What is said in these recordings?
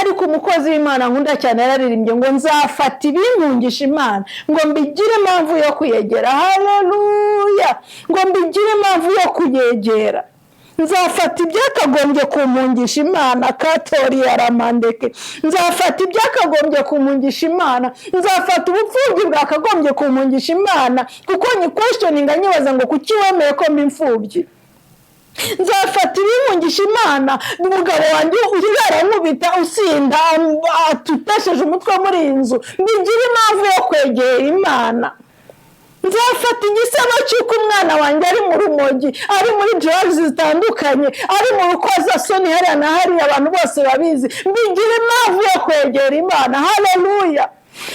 Ariko umukozi w'Imana nkunda cyane yararirimbye ngo: "Nzafata ibimpungisha Imana, ngo mbigire impamvu yo kuyegera." Haleluya! Ngo mbigire impamvu yo kuyegera. Nzafata ibyakagombye kumpungisha Imana, katori yaramandeke. Nzafata ibyakagombye kumpungisha Imana, nzafata ubupfubyi bwakagombye kumpungisha Imana, kuko nyiquestioninga, nyibaza ngo: "Kuki wemeye ko mba imfubyi?" Nzafata ibimpungisha Imana, umugabo wanjye urankubita, usinda, atutesheje umutwe muri iyi nzu, mbigire impamvu yo kwegera Imana. Nzafata igisebo cy'uko umwana wanjye ari mu rumogi, ari muri drugs zitandukanye, ari mu rukozasoni hariya na hariya, abantu bose babizi, mbigira impamvu yo kwegera Imana. Haleluya!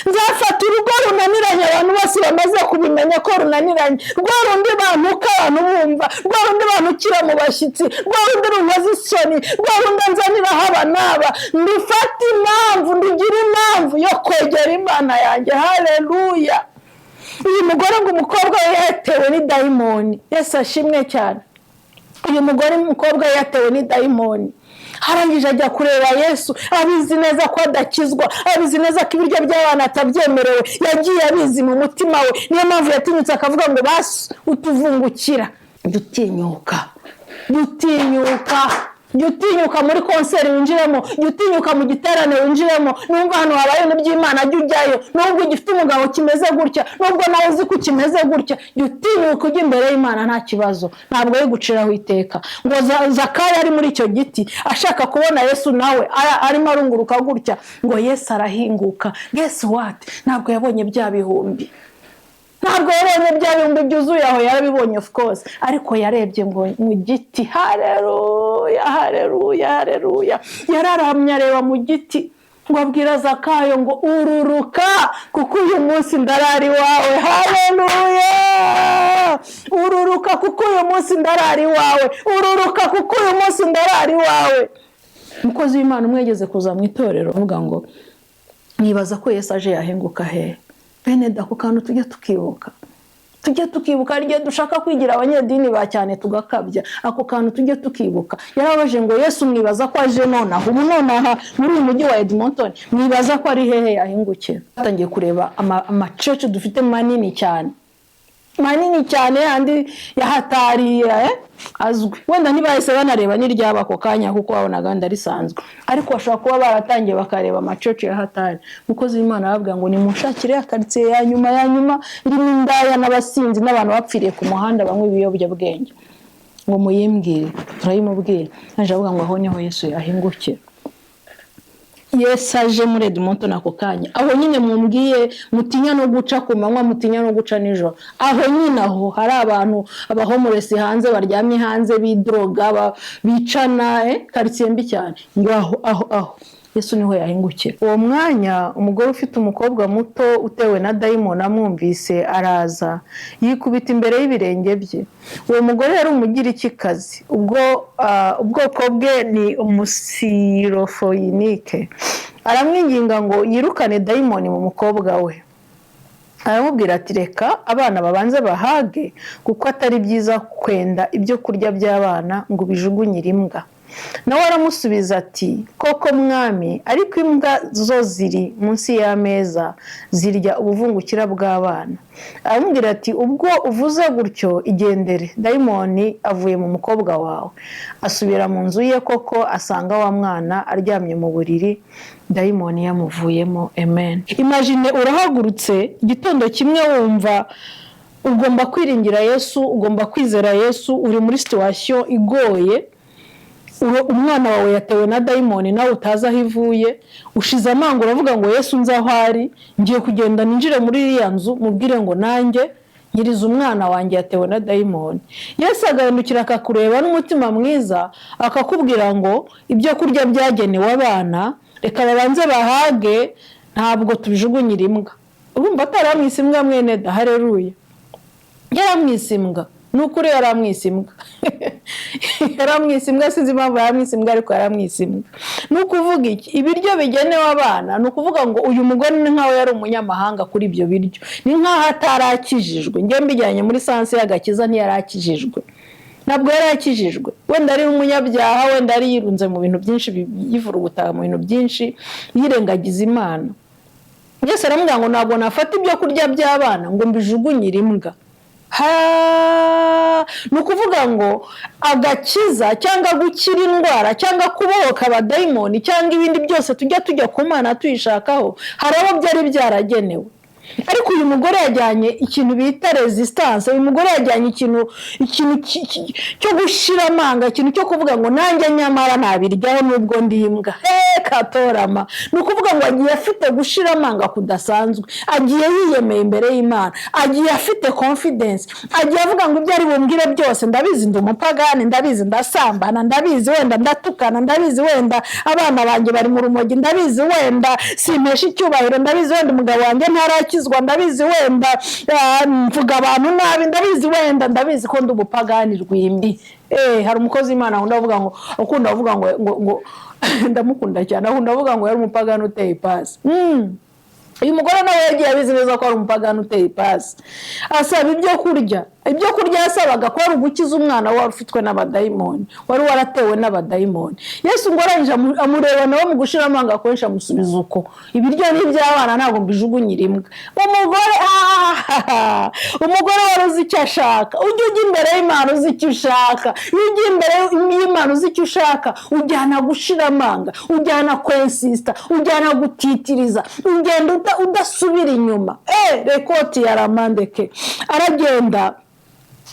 Nzafata urugo runaniranye, abantu bose bamaze kubimenya ko runaniranye, rwa rundi bantuka abantu bumva, rwa rundi bantukira mu bashyitsi, rwa rundi runkoza isoni, rwa rundi nzaniraho aba n'aba, ndufate impamvu, ndugire impamvu yo kwegera Imana yanjye. Haleluya! Uyu mugore ngo umukobwa we yatewe n'idayimoni. Yesu ashimwe cyane. Uyu mugore, umukobwa we yatewe n'idayimoni, arangije ajya kureba Yesu, abizi neza ko adakizwa, abizi neza ko ibiryo by'abana atabyemerewe. Yagiye abizi mu mutima we, niyo mpamvu yatinyutse akavuga ngo: "Basi utuvungukira." Jya utinyuka, jya utinyuka, jya utinyuka muri concert winjiremo, jya utinyuka mu giterane winjiremo. Nubwo hano habaye ibintu by'Imana, jya ujyayo. Nubwo ugifite umugabo kimeze gutya, nubwo nawe uzi ko kimeze gutya, jya utinyuka ujya imbere y'Imana, nta kibazo, ntabwo ari guciraho iteka. Ngo Zakayo ari muri icyo giti ashaka kubona Yesu, nawe arimo arunguruka gutya, ngo Yesu arahinguka. Guess what? Ntabwo yabonye bya bihumbi, ntabwo yabonye bya bihumbi byuzuye aho. Yarabibonye, of course, ariko yarebye ngo mu giti. Hareruya, hareruya, hareruya! Yararamye, areba mu giti, ngo abwira Zakayo ngo: "Ururuka, kuko uyu munsi ndarara iwawe." Hareruya! Ururuka, kuko uyu munsi ndarara iwawe. Ururuka, kuko uyu munsi ndarara iwawe. Umukozi w'Imana umwegeze kuza mu itorero avuga ngo: "Nibaza ko Yesu aje yahinguka hehe?" Bene, ako kantu tujye tukibuka, tujye tukibuka. Hari igihe dushaka kwigira abanyedini ba cyane tugakabya. Ako kantu tujye tukibuka. Yarabaje ngo: "Yesu mwibaza ko aje nonaha, ubu nonaha, muri uyu mujyi wa Edmonton, mwibaza ko ari hehe yahingukira?" Batangiye kureba amachurch dufite manini cyane, manini cyane, yandi yahatariye azwi. Wenda ntibahise banareba n'iryaba ako kanya, kuko babonaga wenda risanzwe, ariko bashobora kuba baratangiye bakareba amachurch ya hatari. Umukozi w'Imana arababwira ngo: "Nimunshakire ya karitsiye ya nyuma ya nyuma irimo indaya n'abasinzi n'abantu bapfiriye ku muhanda banywa ibiyobyabwenge, ngo muyimbwire." Turayimubwira. Naje avuga ngo aho niho Yesu yahingukira. Yesu aje muri Edmonton ako kanya, aho nyine mumbwiye mutinya no guca ku manywa, mutinya no guca nijoro, aho nyine, aho hari abantu, abahomeless hanze, baryamye hanze, bidroga, bicana, karitsiye mbi cyane, ngo aho, aho, aho Yesu niho yahingukira. Uwo mwanya umugore ufite umukobwa muto utewe na dayimoni amwumvise, araza yikubita imbere y'ibirenge bye. Uwo mugore yari Umugirikikazi, ubwo ubwoko bwe ni Umusirofoyinike. Aramwinginga ngo yirukane dayimoni mu mukobwa we. Aramubwira ati: "Reka abana babanze bahage, kuko atari byiza kwenda ibyo kurya by'abana ngo ubijugunyire imbwa." Nawe aramusubiza ati: "Koko Mwami, ariko imbwa zo ziri munsi y'ameza zirya ubuvungukira bw'abana." Aramubwira ati: "Ubwo uvuze gutyo, igendere, dayimoni avuye mu mukobwa wawe." Asubira mu nzu ye koko, asanga wa mwana aryamye mu buriri, dayimoni yamuvuyemo. Amen. Imagine urahagurutse igitondo kimwe, wumva ugomba kwiringira Yesu, ugomba kwizera Yesu, uri muri situation igoye, umwana wawe yatewe na dayimoni nawe utazi aho ivuye. Ushize amanga, uravuga ngo: "Yesu nzi aho ari, ngiye kugenda ninjire muri iriya nzu, mubwire ngo nanjye nkiriza, umwana wanjye yatewe na dayimoni." Yesu agahindukira akakureba n'umutima mwiza, akakubwira ngo: "Ibyo kurya byagenewe abana, reka babanze bahage, ntabwo tubijugunyira imbwa." Urumva ataramwise imbwa, mwene da? Hareruya! Yaramwise imbwa, ni ukuri yaramwise imbwa, yaramwise imbwa. Sinzi impamvu yaramwise imbwa, ariko yaramwise imbwa. Ni ukuvuga iki? Ibiryo bigenewe abana, ni ukuvuga ngo uyu mugore ni nkaho yari umunyamahanga kuri ibyo biryo, ni nkaho atarakijijwe. Njye mbijyanye muri sense y'agakiza, ntiyarakijijwe. Ntabwo yari akijijwe, wenda ari umunyabyaha, wenda yari yirunze mu bintu byinshi, yivurugutaga mu bintu byinshi, yirengagiza Imana. Yesu aramubwira ngo ntabwo nafata ibyo kurya by'abana ngo mbijugunyire imbwa. Ha! Ni ukuvuga ngo agakiza cyangwa gukira indwara cyangwa kubohoka abadayimoni cyangwa ibindi byose tujya ku Mana tuyishakaho, hari abo byari byaragenewe. Ariko uyu mugore yajyanye ikintu bita resistance. Uyu mugore yajyanye ikintu cyo gushira amanga, ikintu cyo kuvuga ngo nanjye nyamara nabiryaho nubwo ndi imbwa. He katorama! Ni ukuvuga ngo agiye afite gushira amanga kudasanzwe, agiye yiyemeye imbere y'Imana, agiye afite confidence, agiye avuga ngo ibyo ari bumbwire byose ndabizi, ndi umupagani, ndabizi ndasambana, ndabizi wenda ndatukana, ndabizi wenda abana banjye bari mu rumogi, ndabizi wenda simpesha icyubahiro, ndabizi wenda umugabo wanjye ntarakizwa, ndabizi wenda mvuga abantu nabi, ndabizi wenda, ndabizi ko ndi umupagani rwimbi. Hari umukozi w'Imana akunda kuvuga ngo, ukunda kuvuga ngo ndamukunda cyane, akunda kuvuga ngo yari umupagani uteye ipasi. Uyu mugore nawe yagiye abizi neza ko ari umupagani uteye ipasi, asaba ibyo kurya. Ibyo kurya yasabaga ko ari ugukiza umwana wari ufitwe n'abadayimoni, wari waratewe n'abadayimoni. Yesu ngo arangije amureba nawe mu gushira amanga akoresha, amusubiza uko: "Ibiryo ni iby'abana, ntabwo mbijugunyira imbwa." Umugore, umugore wari uzi icyo ashaka. Ujya imbere y'Imana uzi icyo ushaka. Iyo ugiye imbere y'Imana uzi icyo ushaka, ujyana gushira amanga, ujyana kwensisita, ujyana gutitiriza, ugenda udasubira inyuma. Rekoti ya ramandeke. Aragenda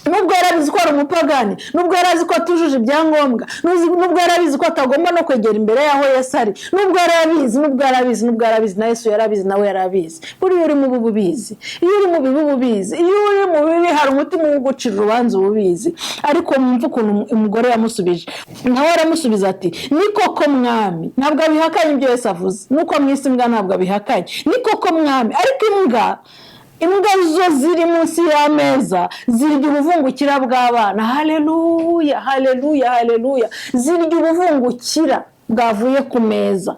nubwo yarabizi ko ari umupagani, nubwo yarazi ko atujuje ibyangombwa, nubwo yarabizi ko atagomba no kwegera imbere y'aho Yesu ari, nubwo yarabizi, nubwo yarabizi, nubwo yarabizi, na Yesu yarabizi, nawe yarabizi. Buriya uri mu bibi ubizi, iyo uri mu bibi uba ubizi, iyo uri mu bibi hari umutima ugucira urubanza, uba ubizi. Ariko mwumve ukuntu umugore yamusubije. Nawe aramusubiza ati: "Ni koko, Mwami." Ntabwo abihakanye ibyo Yesu avuze, nuko mwisi imbwa, ntabwo abihakanye. "Ni koko, Mwami, ariko imbwa zo ziri munsi y'ameza zirya ubuvungukira bw'abana." Haleluya, haleluya, haleluya! Zirya ubuvungukira bwavuye ku meza.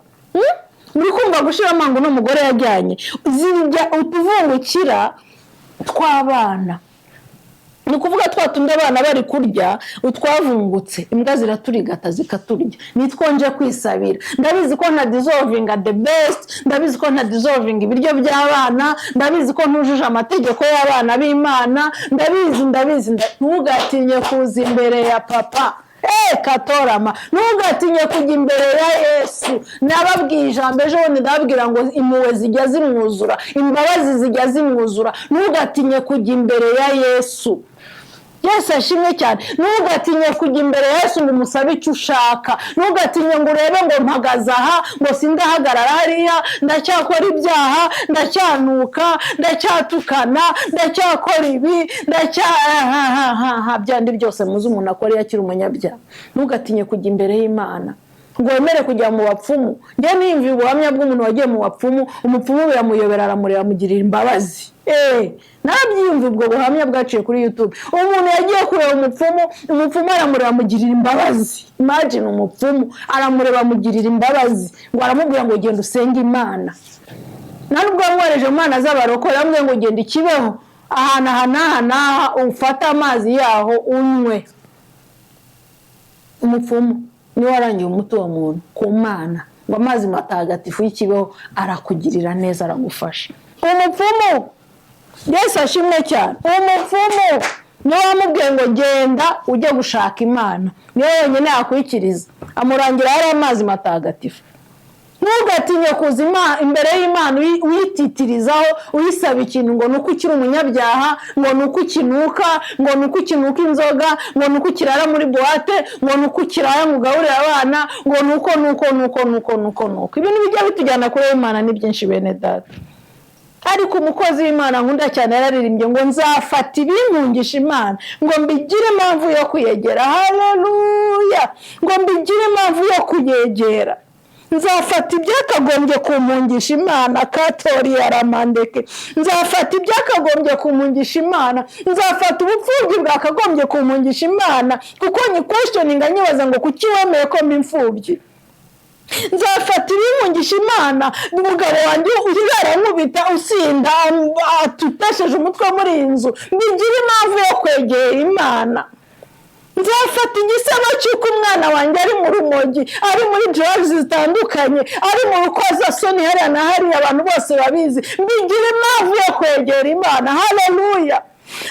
Muri kumva gushira amanga uno mugore yajyanye? Zirya utuvungukira tw'abana, ni ukuvuga twa tundi abana bari kurya utwavungutse, imbwa ziraturigata zikaturya. Nitwo nje kwisabira. Ndabizi ko nta deservinga the best, ndabizi ko nta deservinga ibiryo by'abana, ndabizi ko ntujuje amategeko y'abana b'Imana, ndabizi, ndabizi. Ntugatinye kuza imbere ya Papa. Katorama, ntugatinye kujya imbere ya Yesu. Nababwiye ijambo ejo bundi, ndababwira ngo impuhwe zijya zimwuzura, imbabazi zijya zimwuzura. Ntugatinye kujya imbere ya Yesu. Yesu ashimwe cyane. Ntugatinye kujya imbere ya Yesu ngo umusabe icyo ushaka. Ntugatinye ngo urebe ngo mpagaze aha, ngo sindahagarara hariya, ndacyakora ibyaha, ndacyanuka, ndacyatukana, ndacyakora ibi, ndacya byandi byose muzi umuntu akora iyo akiri umunyabyaha. Ntugatinye kujya imbere y'Imana ngo wemere kujya mu bapfumu. Njye niyumviye ubuhamya bw'umuntu wagiye mu bapfumu, umupfumu biramuyobera, aramureba, amugirira imbabazi. Nabyiyumva, ubwo buhamya bwaciye kuri YouTube. Umuntu yagiye kureba umupfumu, umupfumu aramureba, amugirira imbabazi. Imagine, umupfumu aramureba, amugirira imbabazi, ngo aramubwira ngo genda usenge Imana. Nta nubwo yamwohereje mu mana z'abarokore, yamubwiye ngo genda ikibeho ahantu aha n'aha n'aha, ufate amazi yaho unywe. Umupfumu niwe warangiye umuti uwo muntu ku Mana, ngo amazi matagatifu y'ikibeho arakugirira neza, aragufasha. Umupfumu, Yesu ashimwe cyane, umupfumu niwe wamubwiye ngo genda ujye gushaka Imana, niyo yonyine yakwikiriza. Amurangira hari amazi matagatifu. Ntugatinye kuza imbere y'Imana uyititirizaho, uyisaba ikintu, ngo ni uko ukiri umunyabyaha, ngo ni uko ukinuka, ngo ni uko ukinuka inzoga, ngo ni uko ukirara muri boîte, ngo ni uko ukirara ngo ugaburire abana, ngo ni uko, nuko, nuko, nuko, nuko, nuko. Ibintu bijya bitujyana kure y'Imana ni byinshi, bene Data. Ariko umukozi w'Imana nkunda cyane yararirimbye ngo nzafata ibimpungisha Imana ngo mbigire impamvu yo kuyegera. Haleluya! Ngo mbigire impamvu yo kuyegera. Nzafata ibyakagombye kumpungisha Imana, katori yaramandeke. Nzafata ibyakagombye kumpungisha Imana, nzafata ubupfubyi bwakagombye kumpungisha Imana, kuko nyiquestioninga, nyibaza ngo kuki wemeye ko mba imfubyi? Nzafata ibimpungisha Imana, umugabo wanjye uzarankubita, usinda, atutesheje umutwe muri iyi nzu, mbigire impamvu yo kwegera Imana. Nzafata igisebo cy'uko umwana wanjye ari mu rumogi, ari muri drugs zitandukanye, ari mu rukozasoni hariya na hariya, abantu bose babizi, mbigira impamvu yo kwegera Imana. Haleluya!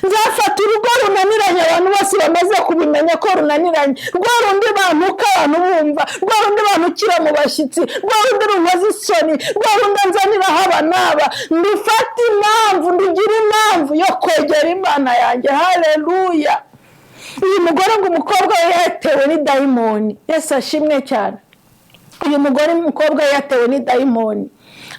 Nzafata urugo runaniranye, abantu bose bamaze kubimenya ko runaniranye, rwa rundi bantuka abantu bumva, rwa rundi bantukira mu bashyitsi, rwa rundi runkoza isoni, rwa rundi nzaniraho aba n'aba, ndufate impamvu, ndugire impamvu yo kwegera Imana yanjye. Haleluya! Uyu mugore ngo umukobwa we yatewe n'idayimoni. Yesu ashimwe cyane. Uyu mugore umukobwa we yatewe n'idayimoni,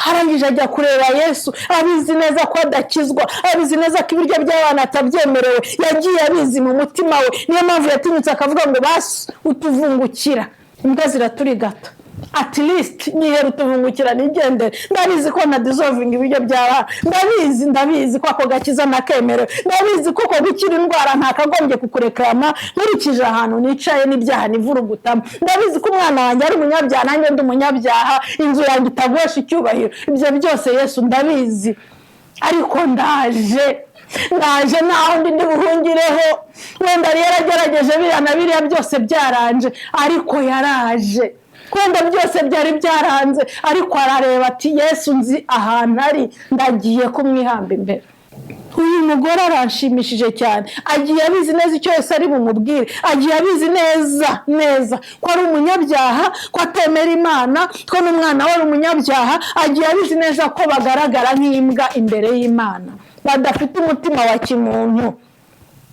arangije ajya kureba Yesu, abizi neza ko adakizwa, abizi neza ko ibiryo by'abana atabyemerewe, yagiye abizi mu mutima we. Niyo mpamvu yatinyutse akavuga ngo basi utuvungukira imbwa ziraturigata, at least nyihera utuvungukira nigendere. Ndabizi ko na deservinga ibiryo by'abana, ndabizi, ndabizi ko ako gakiza nakemerewe, ndabizi ko uko gukira indwara ntakagombye kukurekarama nkurikije ahantu nicaye n'ibyaha nivurugutamo, ndabizi ko umwana wanjye ari umunyabyaha, nanjye ndi umunyabyaha, inzu yanjye itaguhesha icyubahiro. Ibyo byose Yesu ndabizi, ariko ndaje, ndaje, nta wundi ndi buhungireho. Wenda yari yaragerageje biriya na biriya byose byaranje, ariko yaraje. Wenda byose byari byaranze, ariko arareba ati Yesu nzi ahantu ari, ndagiye kumwihamba imbere. Uyu mugore aranshimishije cyane. Agiye abizi neza icyo yose ari bumubwire, agiye abizi neza neza ko ari umunyabyaha, ko atemera Imana, ko n'umwana we ari umunyabyaha. Agiye abizi neza ko bagaragara nk'imbwa imbere y'Imana, badafite umutima wa kimuntu.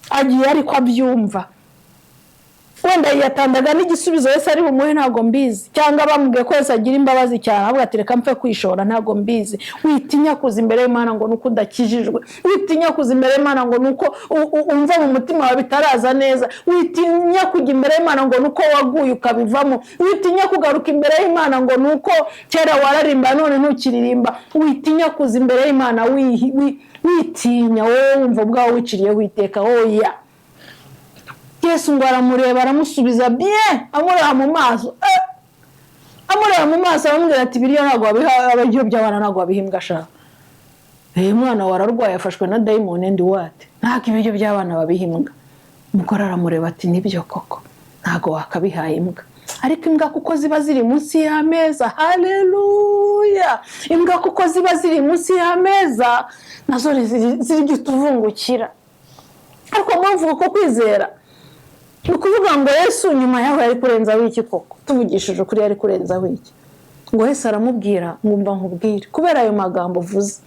Agiye ariko abyumva. Wenda yatandaga n'igisubizo wese ari bumuhe, ntabwo mbizi, cyangwa bamubwiye ko wese agira imbabazi cyane, ahubwo ati reka mpfe kwishora, ntabwo mbizi. Witinya kuza imbere y'Imana ngo nuko udakijijwe, witinya kuza imbere y'Imana ngo nuko umva mu mutima wawe bitaraza neza, witinya kujya imbere y'Imana ngo nuko waguye ukabivamo, witinya kugaruka imbere y'Imana ngo nuko kera wararimba none ntukiririmba. Witinya kuza imbere y'Imana witinya, wowe wumva ubwawe wiciriyeho iteka. Oya. Yesu ngo aramureba, aramusubiza bien, amureba mu maso, amureba mu maso, aramubwira ati ibiryo ntabwo wabiha, ibiryo by'abana ntabwo wabiha imbwa. Ashaka uyu mwana wararwaye, afashwe na dayimoni and what, ntabwo ibiryo by'abana babiha imbwa. Umugore aramureba ati nibyo koko, ntabwo wakabihaye imbwa, ariko imbwa kuko ziba ziri munsi y'ameza, haleluya, imbwa kuko ziba ziri munsi y'ameza nazo zirya utuvungukira. Ariko mpamvu ko kwizera ni ukuvuga ngo Yesu nyuma yaho yari kurenzaho iki koko? Tuvugishije ukuri, yari kurenzaho iki? Ngo Yesu aramubwira ngo mba nkubwire, kubera ayo magambo uvuze,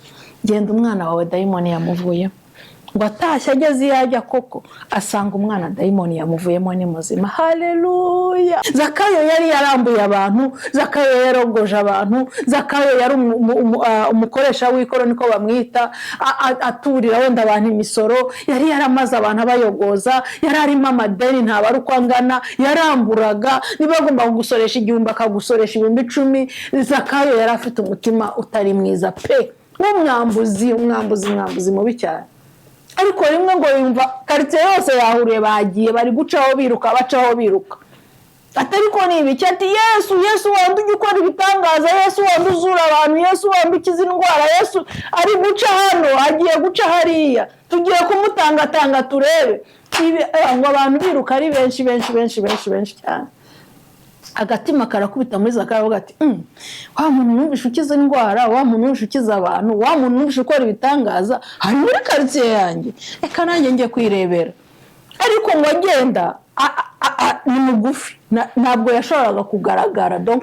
genda, umwana wawe dayimoni yamuvuyemo. Ngo atashye ageze iyo ajya koko, asanga umwana dayimoni yamuvuyemo, ni muzima. Haleluya! Zakayo yari yarambuye abantu, Zakayo yarogoje abantu, Zakayo yari umukoresha w'ikoro, niko bamwita, aturira wenda abantu imisoro, yari yaramaze abantu abayogoza, yari arimo amadeni ntabara uko angana, yaramburaga, niba agomba kugusoresha 1000 akagusoresha 10,000. Zakayo yari afite umutima utari mwiza pe, nk'umwambuzi, umwambuzi, umwambuzi mubi cyane. Ariko rimwe ngo yumva karitsiye yose yahuriye, bagiye bari gucaho biruka, bacaho biruka, atari ko ni ibiki? Ati Yesu, Yesu wandi ujya ukora ibitangaza, Yesu wandi uzura abantu, Yesu wandi ukiza indwara, Yesu ari guca hano, agiye guca hariya, tugiye kumutangatanga turebe. Ngo abantu biruka ari benshi benshi benshi benshi benshi cyane. Agatima karakubita muri Zakayo, aravuga ati wa muntu numvishe ukiza indwara, wa muntu numvishe ukiza abantu, wa muntu numvishe ukora ibitangaza, hari muri karitsiye yanjye, reka nanjye njye kwirebera." Ariko ngo agenda ni mugufi, ntabwo yashoboraga kugaragara, donc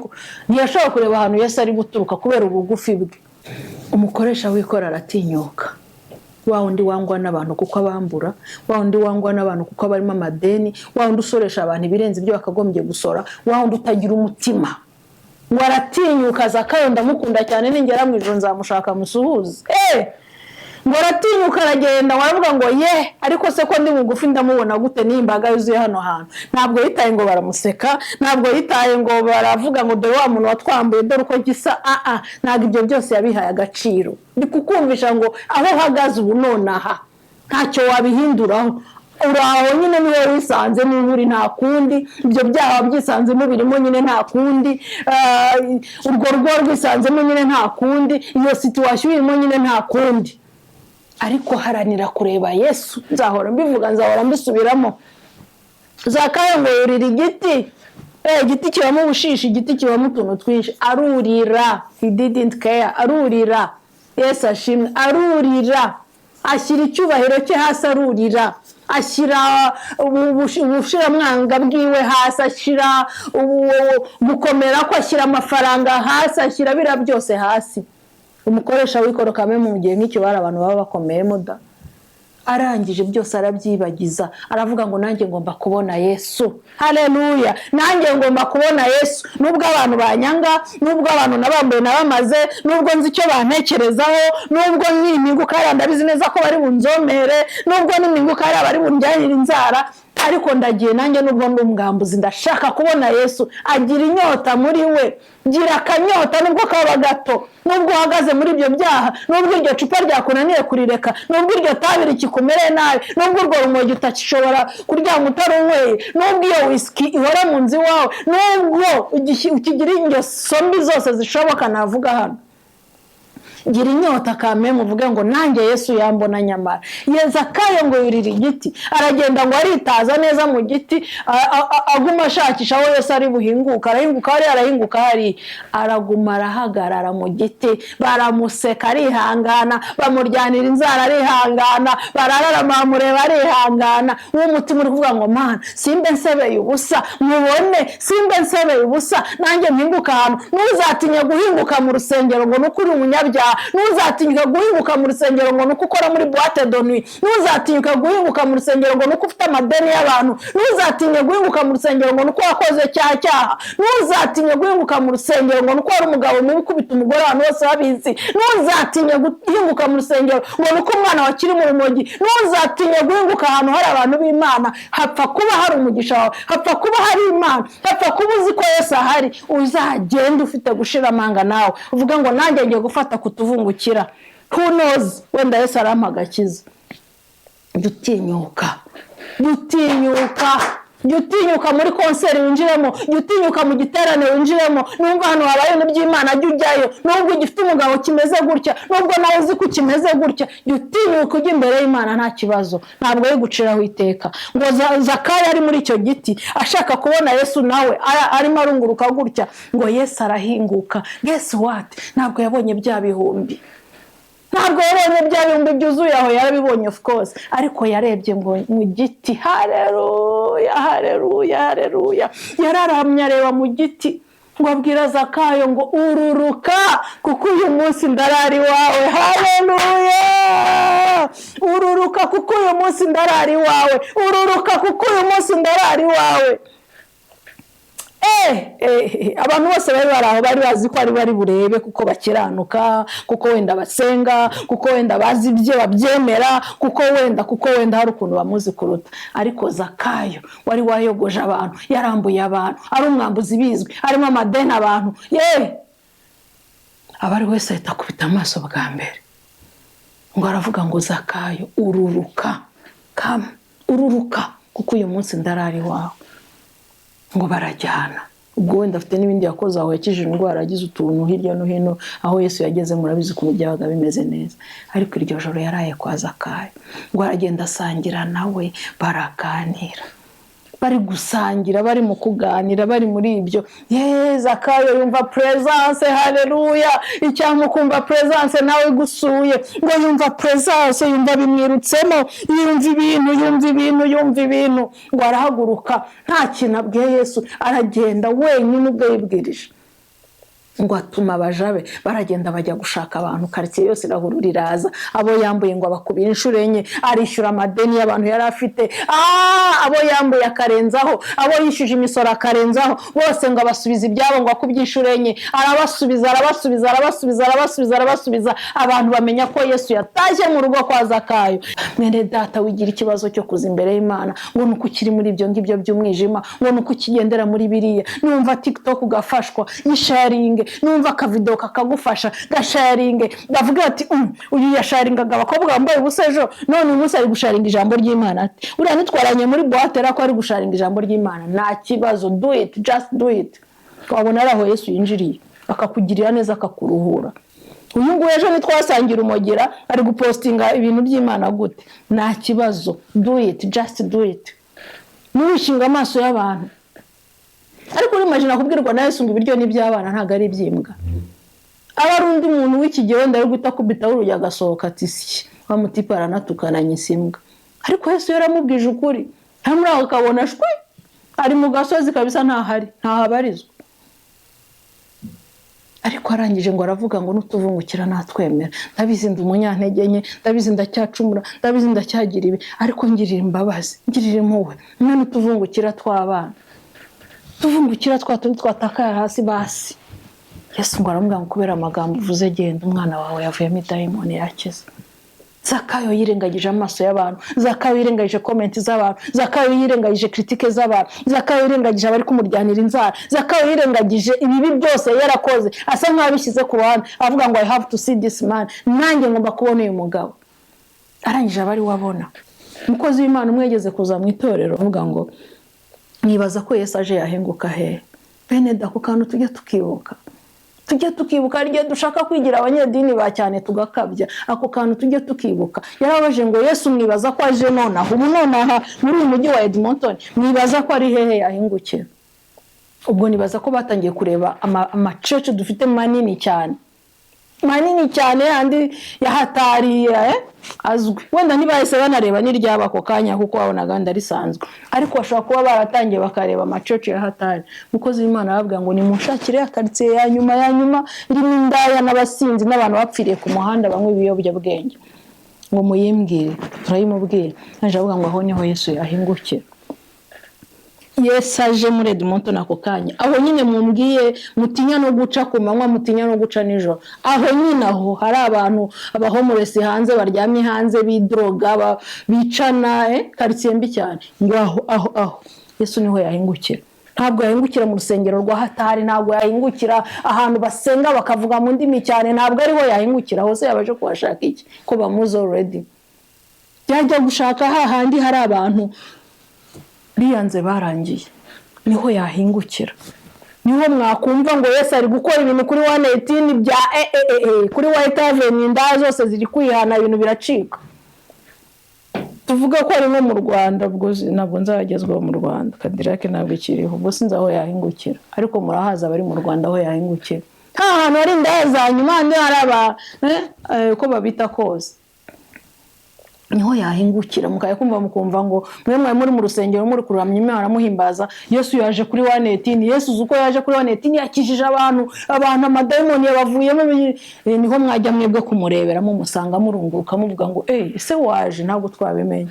ntiyashobora kureba ahantu Yesu ari guturuka kubera ubugufi bwe. Umukoresha w'ikoro aratinyuka, wa wundi wangwa n'abantu kuko abambura, wa wundi wangwa n'abantu kuko aba arimo amadeni, wa wundi usoresha abantu ibirenze ibyo bakagombye gusora, wa wundi utagira umutima, ngo aratinyuka. Zakayo ndamukunda cyane, ningera mu ijoro nzamushaka musuhuze. Ngo aratinyuka aragenda, waravuga ngo ye, ariko se ko ndi mugufi ndamubona gute n'iyi mbaga yuzuye hano hantu? Ntabwo yitaye ngo baramuseka, ntabwo yitaye ngo baravuga ngo dore wa muntu watwambuye, dore uko gisa. Aa, ntabwo ibyo byose yabihaye agaciro. Ndi kukumvisha ngo aho uhagaze ubu nonaha ntacyo wabihinduraho, uri aho nyine niwe wisanze niba uri, nta kundi. Ibyo byaha wabyisanzemo birimo nyine, nta kundi. Urwo rugo rwisanzemo nyine, nta kundi. Iyo situation urimo nyine, nta kundi. Ariko haranira kureba Yesu. Nzahora mbivuga, nzahora mbisubiramo. Zakayo ngo yurira igiti. Igiti kibamo ubushishi, igiti kibamo utuntu twinshi. Arurira, he didn't care, arurira. Yesu ashimwe. Arurira, ashyira icyubahiro cye hasi, arurira, ashyira ubushiramwanga bwiwe hasi, ashyira gukomera ko, ashyira amafaranga hasi, ashyira biriya byose hasi. Umukoresha w'ikoro kamwe mu gihe nk'icyo bari abantu baba bakomeyemo da. Arangije byose arabyibagiza, aravuga ngo: "Nanjye ngomba kubona Yesu." Hareruya! Nanjye ngomba kubona Yesu, nubwo abantu banyanga, nubwo abantu nabambuye nabamaze, nubwo nzi icyo bantekerezaho, nubwo nimpinguka hariya ndabizi neza ko bari bunzomere, nubwo nimpinguka hariya bari bunjyanire inzara, ariko ndagiye nanjye, nubwo ndi umwambuzi, ndashaka kubona Yesu. Agira inyota muri we. Gira akanyota nubwo kaba gato, nubwo uhagaze muri ibyo byaha, nubwo iryo cupa ryakunaniye kurireka, nubwo iryo tabi rikikumereye nabi, nubwo urwo rumogi utakishobora kuryama utarunyweye, nubwo iyo wisiki ihora mu nzu iwawe, nubwo ukigira ingeso mbi zose zishoboka navuga hano, gira inyota kame, muvuge ngo: "Nanjye Yesu yambona." Nyamara Zakayo ngo yurira igiti, aragenda ngo aritaza neza mu giti, aguma ashakisha aho Yesu ari buhinguka. Arahinguka hariya, arahinguka hariya, araguma arahagarara mu giti. Baramuseka arihangana, bamuryanira inzara arihangana, barararama bamureba arihangana. Uwo mutima uri kuvuga ngo: "Mana, simbe nsebeye ubusa, mubone, simbe nsebeye ubusa, nanjye mpinguka ahantu." Ntuzatinye guhinguka mu rusengero ngo nuko uri umunyabyaha. Ntuzatinyuka guhinguka mu rusengero ngo nuko ukora muri boîte de nuit. Ntuzatinyuka guhinguka mu rusengero ngo nuko ufite amadeni y'abantu. Ntuzatinye guhinguka mu rusengero ngo nuko wakoze cya cyaha. Ntuzatinye guhinguka mu rusengero ngo nuko wari umugabo mubi ukubita umugore abantu bose babizi. Ntuzatinye guhinguka mu rusengero ngo nuko umwana wakiri mu rumogi. Ntuzatinye guhinguka ahantu hari abantu b'Imana. Hapfa kuba hari umugisha wawe, hapfa kuba hari Imana, hapfa kuba uzi ko Yesu ahari, uzagenda ufite gushira amanga nawe uvuge ngo: "Nanjye ngiye gufata kutuvungukira. Who knows, wenda Yesu arampa agakiza." Jya utinyuka, jya utinyuka, jya utinyuka muri concert winjiremo, jya utinyuka mu giterane winjiremo. Nubwo hano habaye ibintu by'Imana, jya ujyayo. Nubwo ugifite umugabo kimeze gutya, nubwo nawe uzi ko kimeze gutya, jya utinyuka ujya imbere y'Imana, nta kibazo, ntabwo ari guciraho iteka. Ngo Zakayo ari muri icyo giti ashaka kubona Yesu nawe, arimo arunguruka gutya, ngo Yesu arahinguka. Guess what? Ntabwo yabonye bya bihumbi, ntabwo yabonye bya bihumbi byuzuye aho. Yarabibonye of course, ariko yarebye ngo mu giti. Hareruya, hareruya, hareruya! Yararamye areba mu giti, ngo abwira Zakayo ngo: "Ururuka, kuko uyu munsi ndarara iwawe." Hareruya! Ururuka, kuko uyu munsi ndarara iwawe. Ururuka, kuko uyu munsi ndarara iwawe. Abantu bose bari bari aho bari bazi ko ari bari burebe kuko bakiranuka, kuko wenda basenga, kuko wenda bazi ibyo babyemera, kuko wenda hari ukuntu bamuzi kuruta. Ariko Zakayo wari wayogoje abantu, yarambuye abantu, ari umwambuzi bizwi, arimo amadeni abantu, ye aba ari wese ahita akubita amaso bwa mbere, ngo aravuga ngo: "Zakayo, ururuka, come, ururuka, kuko uyu munsi ndarara iwawe." Ngo barajyana. Ubwo wenda afite n'ibindi yakoze aho, yakijije indwara, agize utuntu hirya no hino aho Yesu yageze. Murabizi ukuntu byabaga bimeze neza. Ariko iryo joro yaraye kwa Zakayo. Ngo aragenda asangira nawe, baraganira. Bari gusangira, bari mu kuganira, bari muri ibyo, ye Zakayo yumva presence. Haleluya! Icyampa ukumva presence nawe igusuye. Ngo yumva presence, yumva bimwirutsemo, yumva ibintu, yumva ibintu, yumva ibintu. Ngo arahaguruka nta kintu abwiye Yesu, aragenda wenyine ubwo yibwirije. Ngo atuma abaja be, baragenda bajya gushaka abantu, karitsiye yose irahurura iraza. Abo yambuye ngo abakubira inshuro enye, arishyura amadeni y'abantu yari afite. Abo yambuye akarenzaho, abo yishyuje imisoro akarenzaho, bose ngo abasubiza ibyabo, ngo akubye inshuro enye. Arabasubiza, arabasubiza, arabasubiza, arabasubiza, arabasubiza. Abantu bamenya ko Yesu yatashye mu rugo kwa Zakayo. Mwene data, wigira ikibazo cyo kuza imbere y'Imana ngo ni uko ukiri muri ibyo ngibyo by'umwijima, ngo ni uko ukigendera muri biriya. Numva TikTok ugafashwa, yisharinge. Numva akavidewo kakagufasha, gasharinge. Bavuga ati: "Uyu yasharingaga abakobwa bambaye ubusa ejo, none uyu munsi ari gusharinga ijambo ry'Imana." Ati: "Uriya nitwaranye muri boîte ko ari gusharinga ijambo ry'Imana." Nta kibazo, do it, just do it. Wabona ari aho Yesu yinjiriye akakugirira neza, akakuruhura. Uyu nguyu ejo ntitwasangira umugira, ari gupostinga ibintu by'Imana gute? Nta kibazo, do it, just do it. Ntiwishinge amaso y'abantu. Ariko urimagina kubwirwa na Yesu ngo ibiryo ni iby'abana, ntabwo ari iby'imbwa. Aba ari undi muntu w'iki gihe wenda ari guhita akubitaho urugi agasohoka, ati: "Si wa mutipe aranatukana, nyise imbwa." Ariko Yesu yaramubwije ukuri. Nta muri aho akabona shwi, ari mu gasozi kabisa, ntahari, ntahabarizwa. Ariko arangije ngo aravuga ngo: "N'utuvungukira natwemera. Ndabizi ndi umunyantege nke, ndabizi ndacyacumura, ndabizi ndacyagira ibi, ariko ngirira imbabazi, ngirira impuhwe, mwe n'utuvungukira tw'abana, tuvungukira twa tundi twatakaye hasi basi." Yesu ngo aramubwira ngo: "Kubera amagambo uvuze, genda, umwana wawe yavuyemo idayimoni, yakize." Zakayo yirengagije amaso y'abantu. Zakayo yirengagije comment z'abantu. Zakayo yirengagije critique z'abantu. Zakayo yirengagije abari kumuryanira inzara. Zakayo yirengagije ibibi byose yarakoze, asa nk'aho abishyize ku ruhande, avuga ngo: "I have to see this man, nanjye ngomba kubona uyu mugabo." Arangije aba ari we abona. Umukozi w'Imana umwe yageze kuza mu itorero, avuga ngo: "Mwibaza ko Yesu aje yahenguka hehe?" Bene da, ako kantu tujye tukibuka, tujye tukibuka. Hari igihe dushaka kwigira abanyedini ba cyane tugakabya. Ako kantu tujye tukibuka. Yarabaje ngo: "Yesu mwibaza ko aje nonaha, ubu nonaha, muri uyu mujyi wa Edmonton, mwibaza ko ari hehe yahingukira?" Ubwo nibaza ko batangiye kureba amachurch dufite manini cyane, manini cyane, yandi yahatariye azwi. Wenda ntibahise banareba n'iryaba ako kanya, kuko wabonaga wenda risanzwe, ariko bashobora kuba baratangiye bakareba amachurch ya hatari. Umukozi w'Imana arababwira ngo: "Nimunshakire ya karitsiye ya nyuma ya nyuma irimo indaya n'abasinzi n'abantu bapfiriye ku muhanda banywa ibiyobyabwenge, ngo muyimbwire." Turayimubwira. Naje avuga ngo aho niho Yesu yahingukira. Yesu aje muri Edmonton ako kanya, aho nyine mumbwiye, mutinya no guca ku manywa, mutinya no guca nijoro, aho nyine, aho hari abantu, abahomeless hanze, baryamye hanze, bidroga, bicana, karitsiye mbi cyane, ngo aho aho aho Yesu niho yahingukira. Ntabwo yahingukira mu rusengero rwa hatari, ntabwo yahingukira ahantu basenga bakavuga mu ndimi cyane, ntabwo ariho yahingukira. Hose yabaje kuhashaka iki ko bamuzi already? Yajya gushaka hahandi hari abantu biyanze, barangiye, niho yahingukira. Niho mwakumva ngo Yesu ari gukora ibintu kuri 118 bya kuri Whyte Avenue, inda zose ziri kwihana, ibintu biracika. Tuvuga ko ari nko mu Rwanda, ubwo ntabwo nzagezwaho mu Rwanda, Cadillac ntabwo ikiriho, ubwo sinzi aho yahingukira, ariko murahaza abari mu Rwanda aho yahingukira. Nta hantu hari indaya za nyuma, handi hari aba uko babita kose, niho yahingukira. Mukajya kumva mukumva ngo mwe mwari muri mu rusengero muri kuramya Imana muhimbaza, Yesu yaje kuri 118. Yesu uzi uko yaje kuri 118, yakijije abantu, abantu amadayimoni yabavuyemo. Niho mwajya mwebwe kumurebera, mumusanga, murunguruka, muvuga ngo: "Ese waje ntabwo twabimenye."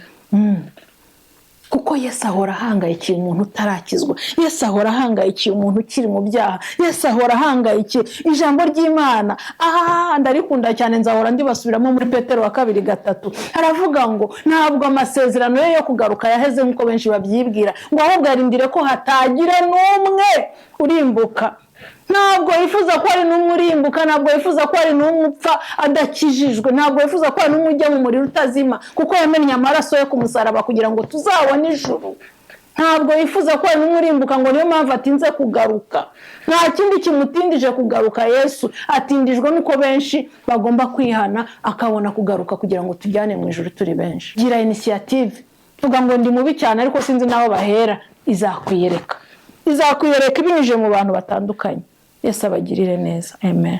Kuko Yesu ahora ahangayikiye umuntu utarakizwa. Yesu ahora ahangayikiye umuntu ukiri mu byaha. Yesu ahora ahangayikiye. Ijambo ry'Imana aha ndarikunda cyane, nzahora ndibasubiramo. Muri Petero wa kabiri 3 haravuga ngo ntabwo amasezerano ye yo kugaruka yaheze nk'uko benshi babyibwira, ngo ahubwo arindire ko hatagira n'umwe urimbuka. Ntabwo yifuza ko hari n'umwe urimbuka, ntabwo yifuza ko hari n'umwe upfa adakijijwe, ntabwo yifuza ko hari n'umwe ujya mu muriro utazima, kuko yamennye amaraso ye ku musaraba kugira ngo tuzabone ijuru. Ntabwo yifuza ko hari n'umwe urimbuka, ngo niyo mpamvu atinze kugaruka. Nta kindi kimutindije kugaruka. Yesu atindijwe n'uko benshi bagomba kwihana, akabona kugaruka kugira ngo tujyane mu ijuru turi benshi. Gira initiative, tuvuga ngo: "Ndi mubi cyane, ariko sinzi n'aho bahera." Izakwiyereka, izakwiyereka ibinyujije mu bantu batandukanye. Yesu abagirire neza. Amen.